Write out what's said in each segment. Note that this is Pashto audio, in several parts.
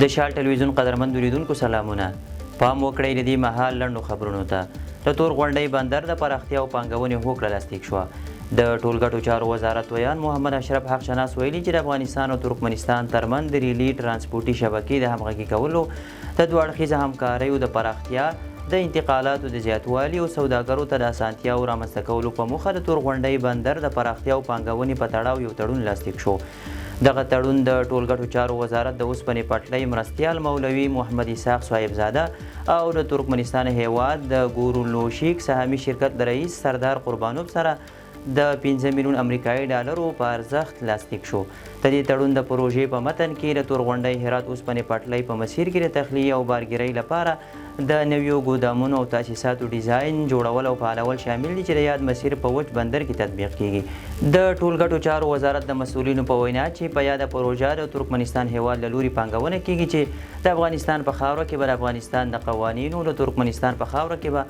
د شال ټلویزیون قدرمند لیدونکو سلامونه. پام وکړئ د دې مهال لنډو خبرونو ته. د تور غونډۍ بندر د پراختیا او پانګونې هوکړه لاسلیک شوه. د ټولګټو چارو وزارت ویاند محمد اشرف حق شناس ویلي چې د افغانستان او ترکمنستان ترمنځ د ریلي ترانسپورتي شبکې د همغږي کولو، د دوه اړخیزه همکاریو د پراختیا، د انتقالاتو د زیاتوالي او سوداګرو ته د اسانتیاوو رامنځته کولو په موخه د تورغونډۍ بندر د پراختیا او پانګونې په تړاو یو تړون لاسلیک شو. دغه تړون د ټولګټو چارو وزارت د اوسپنې پټلۍ مرستیال مولوي محمد اسحاق صاحبزاده او د ترکمنستان هیواد د ګورولوشیک سهامي شرکت له رئیس سردار قربانوف سره د 5 میلیون امریکایي ډالرو په ارزښت لاسلیک شو. د دې تړون د پروژې په متن کې د تورغونډۍ هرات اوسپنې پټلۍ په مسیر کې د تخلیې او بارګیرۍ لپاره د نویو ګودامونو او تاسیساتو ډیزاین، جوړول او فعالول شامل دي چې د یاد مسیر په وچ بندر کې تطبیق کیږي. د ټولګټو چارو وزارت د مسؤلینو په وینا چې په یاده پروژه د ترکمنستان هیواد له لوري پانګونه کیږي چې د افغانستان په خاوره کې به د افغانستان د قوانینو، د ترکمنستان په خاوره کې به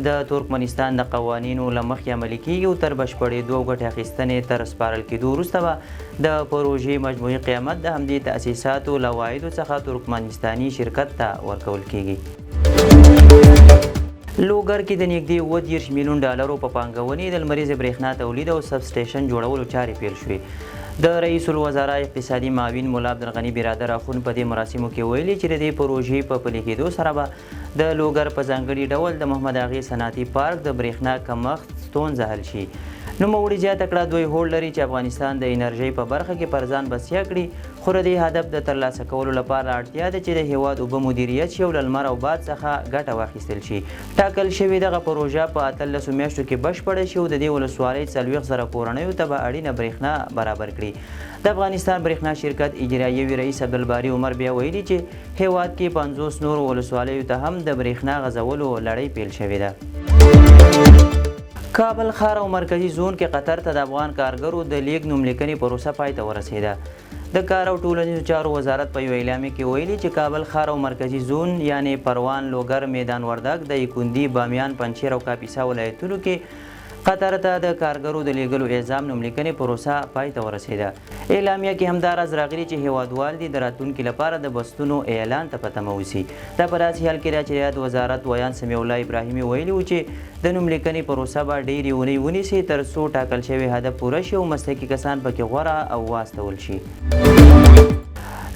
د ترکمنستان د قوانینو له مخې عملي کیږي او تر بشپړېدو او ګټې اخیستنې تر سپارل کېدو وروسته به د پروژې مجموعي قیمت د همدې تأسیساتو له عوایدو څخه ترکمنستاني شرکت ته ورکول کیږي. لوګر کې د نږدې 37 میلیون ډالرو په پانګونې د لمریزې برېښنا تولید او سب سټېشن جوړولو چارې پیل شوې. د رئیس الوزرا اقتصادي معاون ملا عبدالغني برادر اخوند په دې مراسمو کې ویلي چې د دې پروژې په پلي کېدو سره به د لوګر په ځانګړي ډول د محمد اغې صنعتي پارک د برېښنا کمښت ستونزه حل شي. نوموړي زیاته کړه، دوی هوډ لري چې افغانستان د انرژۍ په برخه کې پر ځان بسیا کړي، خو د دې هدف د ترلاسه کولو لپاره اړتیا ده چې د هېواد اوبه مدیریت شي او له لمر او باد څخه ګټه واخیستل شي. ټاکل شوې دغه پروژه په 18 میاشتو کې بشپړه شي او د دې ولسوالۍ 40 زره کورنیو ته به اړینه برېښنا برابر کړي. د افغانستان برېښنا شرکت اجرایوي رئیس عبدالباري عمر بیا ویلي چې هېواد کې 50 نورو ولسوالیو ته هم د برېښنا غځولو لړۍ پیل شوې ده. کابل ښار او مرکزي زون کې قطر ته د افغان کارګرو د لیږد نوملیکنې پروسه پای ته ورسېده. د کار او ټولنیزو چارو وزارت په یوه اعلامیه کې ویلي چې کابل ښار او مرکزي زون یعنې پروان، لوګر، میدان وردګ، دایکندي، بامیان، پنجشیر او کاپیسا ولایتونو کې قطر ته د کارګرو د لیږلو اعزام نوملیکنې پروسه پای ته ورسېده. اعلامیه کې همداراز راغلي چې هېوادوال دې د راتلونکي لپاره د بستونو اعلان ته په تمه اوسي. دا په داسې حال کې ده چې د یاد وزارت ویاند سمیع الله ابراهیمي ویلي و چې د نوملیکنې پروسه به ډېرې اونۍ ونیسي تر څو ټاکل شوی هدف پوره شي او مسلکي کسان پکې غوره او واستول شي.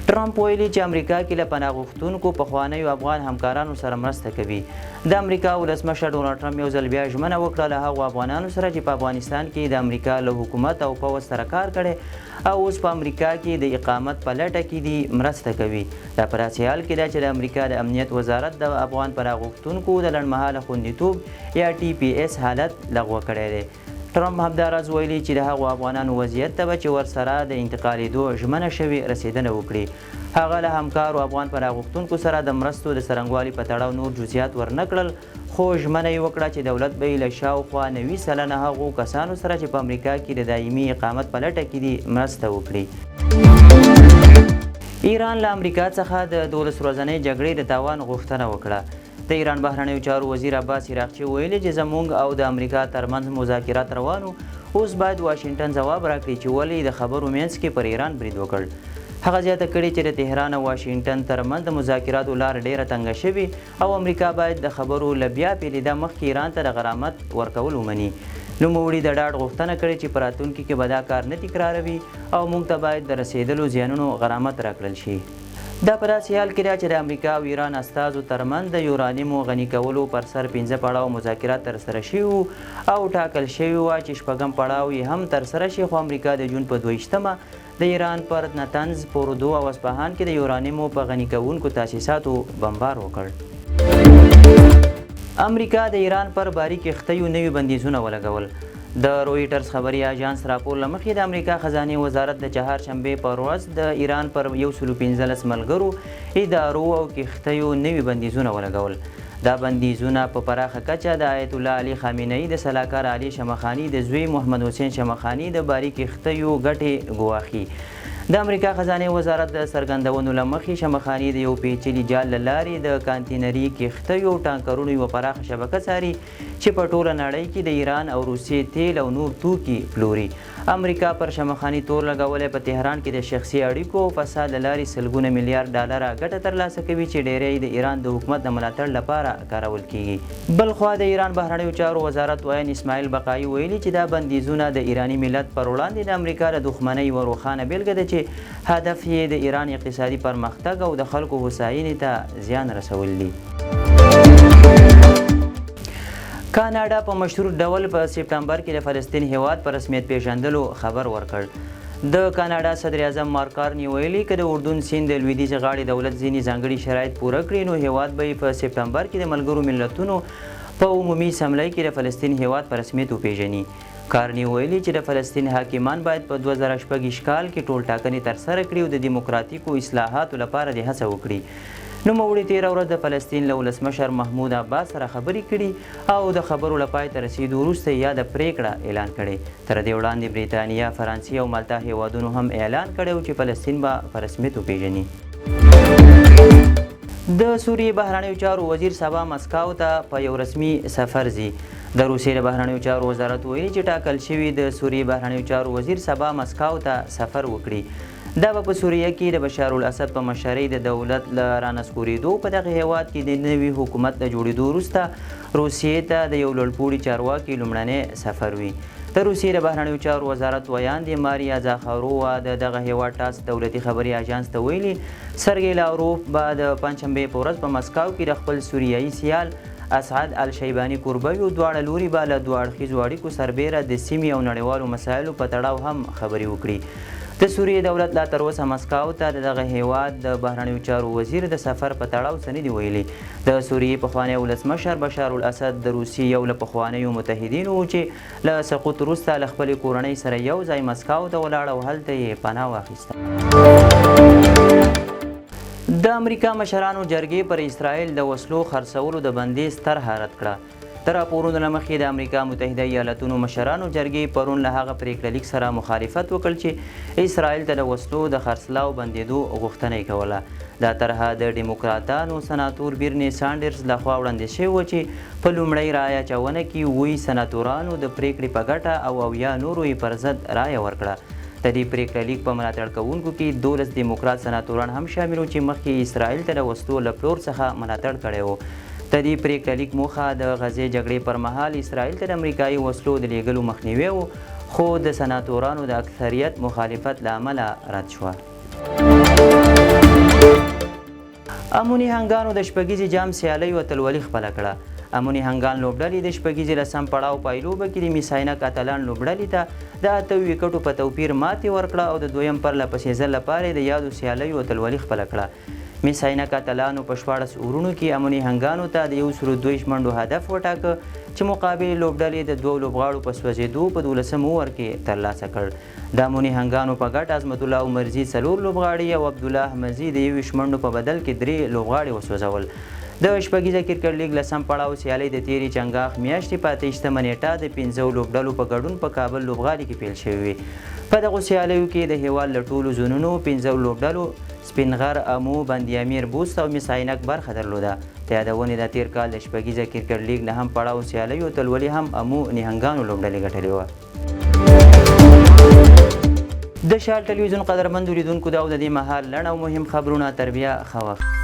ټرمپ ویلي چې امریکا کې له پناه غوښتونکو پخوانیو افغان همکارانو سره مرسته کوي. د امریکا ولسمشر ډونالډ ټرمپ یو ځل بیا ژمنه وکړه له هغو افغانانو سره چې په افغانستان کې د امریکا له حکومت او پوځ سره کار کړی او اوس په امریکا کې د اقامت په لټه کې دي، مرسته کوي. دا په داسې حال کې ده چې د امریکا د امنیت وزارت د افغان پناه غوښتونکو د لنډمهاله خوندیتوب یا ټي پي ایس حالت لغوه کړی دی. ټرمپ همداراز ویلي چې د هغو افغانانو وضعیت ته به چې ورسره د انتقالېدو ژمنه شوې، رسېدنه وکړي. هغه له همکارو افغان پناه غوښتونکو سره د مرستو د څرنګوالي په تړاو نور جزییات ورنه کړل، خو ژمنه یې وکړه چې دولت به یې له شاوخوا 90% هغو کسانو سره چې په امریکا کې د دایمي اقامت په لټه کې دي، مرسته وکړي. ایران له امریکا څخه د 12 ورځنۍ جګړې د تاوان غوښتنه وکړه. د ایران بهرنیو چارو وزیر عباس عراقچي ویلي چې زموږ او د امریکا ترمنځ مذاکرات روان وو، اوس باید واشنګټن ځواب راکړي چې ولې یې د خبرو منځ کې پر ایران برید وکړ. هغه زیاته کړې چې د تهران او واشنګټن ترمنځ د مذاکراتو لار ډېره تنګه شوې او امریکا باید د خبرو له بیا پیلېدا مخکې ایران ته د غرامت ورکول ومني. نوموړي د ډاډ غوښتنه کړې چې په راتلونکي کې به دا کار نه تکراروي او موږ ته باید د رسېدلو زیانونو غرامت راکړل شي. دا په داسې حال کې ده چې د امریکا او ایران استازو ترمنځ د یورانیمو غني کولو پر سر پنځه پړاو مذاکرات ترسره شوي وو او ټاکل شوې وه چې شپږم پړاو یې هم ترسره شي، خو امریکا د جون په 22مه د ایران پر نطنز، پوردو او اصفهان کې د یورانیمو په غني کوونکو تاسیساتو بمبار وکړ. امریکا د ایران پر باري کښتیو نوي بندیزونه ولګول. د رویټرز خبري اژانس راپور له مخې د امریکا خزانې وزارت د چهارشنبې پر ورځ د ایران پر 115 ملګرو، ادارو او کښتیو نوي بندیزونه ولګول. دا بندیزونه په پراخه کچه د آیت الله علي خامنهيي د سلاکار علي شمخاني د زوی محمد حسین شمخاني د باري کښتیو ګټې ګواښي. د امریکا خزانې وزارت د څرګندونو له مخې، شمخاني د یو پیچلي جال له لارې د کانتینري کښتیو او ټانکرونو یوه پراخه شبکه څاري چې په ټوله نړۍ کې د ایران او روسیې تیل او نور توکي پلوري. امریکا پر شمخاني تور لګولی په تهران کې د شخصي اړیکو او فساد له لارې سلګونه میلیارد ډالره ګټه ترلاسه کوي چې ډېری یې د ایران د حکومت د ملاتړ لپاره کارول کېږي. بلخوا د ایران بهرنیو چارو وزارت ویاند اسماعیل بقايي ویلي چې دا بندیزونه د ایراني ملت پر وړاندې د امریکا د دښمنۍ یوه روښانه بېلګه ده چې هدف یې د ایران اقتصادي پرمختګ او د خلکو هوساینې ته زیان رسول دي. کاناډا په مشروط ډول په سپټمبر کې د فلسطین هېواد په رسمیت پېژندلو خبر ورکړ. د کاناډا صدراعظم مارک کارني ویلي، که د اردن سیند د لویدیځې غاړې دولت ځینې ځانګړي شرایط پوره کړي، نو هېواد به یې په سپټمبر کې د ملګرو ملتونو په عمومي اسمبلۍ کې د فلسطین هېواد په رسمیت وپېژني. کارني ویلي چې د فلسطین حاکمان باید په 2026 کال کې ټولټاکنې ترسره کړي او د دیموکراتیکو اصلاحاتو لپاره دې هڅه وکړي. نوموړي تېره ورځ د فلسطین له ولسمشر محمود عباس سره خبرې کړي او د خبرو له پای ته رسېدو وروسته یې یاده پرېکړه اعلان کړې. تر دې وړاندې بریتانیا، فرانسې او مالتا هېوادونو هم اعلان کړی و چې فلسطین به په رسمیت وپېژني. د سوریې بهرنیو چارو وزیر سبا مسکو ته په یو رسمي سفر ځي. د روسیې د بهرنیو چارو وزارت ویلي چې ټاکل شوي د سوریې بهرنیو چارو وزیر سبا مسکو ته سفر وکړي. دا به په سوریه کې د بشارالاسد په مشرۍ د دولت له رانسکورېدو په دغه هېواد کې د نوي حکومت له جوړېدو وروسته روسیې ته د یو لوړپوړي چارواکي لومړنی سفر وي. د روسیې د بهرنیو چارو وزارت ویاندې ماریا زاخارووا د دغه هېواد ټاس دولتي خبري اژانس ته ویلي، سرګي لاوروف به د پنجشنبې په ورځ په مسکو کې د خپل سوریایي سیال اسعد الشیباني کوربه وي او دواړه لوري به له دوه اړخیزو اړیکو سربېره د سیمې او نړیوالو مسایلو په تړاو هم خبرې وکړي. د سوریې دولت لا تر اوسه مسکو ته د دغه هېواد د بهرنیو چارو وزیر د سفر په تړاو څه نه دي ویلي. د سوریې پخوانی ولسمشر بشارالاسد د روسیې یو له پخوانیو متحدینو و چې له سقوط وروسته له خپلې کورنۍ سره یو ځای مسکو ته ولاړ او هلته یې پناه واخیسته. د امریکا مشرانو جرګې پر اسرائیل د وسلو خرڅولو د بندیز طرحه رد کړه. د راپورونو له مخې د امریکا متحده ایالتونو مشرانو جرګې پرون له هغه پرېکړه لیک سره مخالفت وکړ چې اسرائیل ته د وسلو د خرڅلاو بندېدو غوښتنه یې کوله. دا طرحه د ډیموکراتانو سناتور بیرني سانډرز له خوا وړاندې شوې وه چې په لومړۍ رایه اچونه کې اووه سناتورانو د پرېکړې په ګټه او 70 نورو یې پر ضد رایه ورکړه. د دې پرېکړه لیک په ملاتړ کوونکو کې 12 دیموکرات سناتوران هم شامل وو چې مخکې یې اسرائیل ته د وسلو له پلور څخه ملاتړ کړی و. د دې پرېکړه لیک موخه د غزې جګړې پر مهال اسرائیل ته د امریکايي وسلو د لېږلو مخنیوی و، خو د سناتورانو د اکثریت مخالفت له امله رد شوه. اموني هنګانو د شپږیزې جام سیالیو اتلولي خپله کړه. اموني هنګان لوبډلې د شپږیزې لسم پړاو پایلوبه کې د میساینک اتلان لوبډلې ته د 8 ویکټو په توپیر ماتې ورکړه او د دویم پرله پسې ځل لپاره یې د یادو سیالیو اتلولي خپله کړه. مس عینک اتلانو په 16 اورونو کې اموني هنګانو ته د 122 منډو هدف وټاکه چې مقابلې لوبډلې د دوو لوبغاړو په سوځېدو په دولسم اوور کې ترلاسه کړ. د اموني هنګانو په ګټه عظمت الله عمرزي څلور لوبغاړي او عبدالله احمدزي د 21 منډو په بدل کې درې لوبغاړي وسوځول. د شپږیزه کرکټ لیګ لسم پړاو سیالۍ د تېرې چنګاښ میاشتې په 28مه نېټه د پنځو لوبډلو په ګډون په کابل لوبغالي کې پیل شوې وې. په دغو سیالیو کې د هېواد له ټولو زونونو پنځو لوبډلو سپین غر، امو، بندي امیر، بوست او مس عینک برخه درلوده. د یادونې ده تېر کال د شپږیزه کرکټ لیګ نهم پړاو سیالیو اتلولي هم امو نهنګانو لوبډلې ګټلې وه. د شال ټلویزیون قدرمندو لیدونکو دا و د دې مهال لنډ او مهم خبرونه. تر بیا ښه وخت.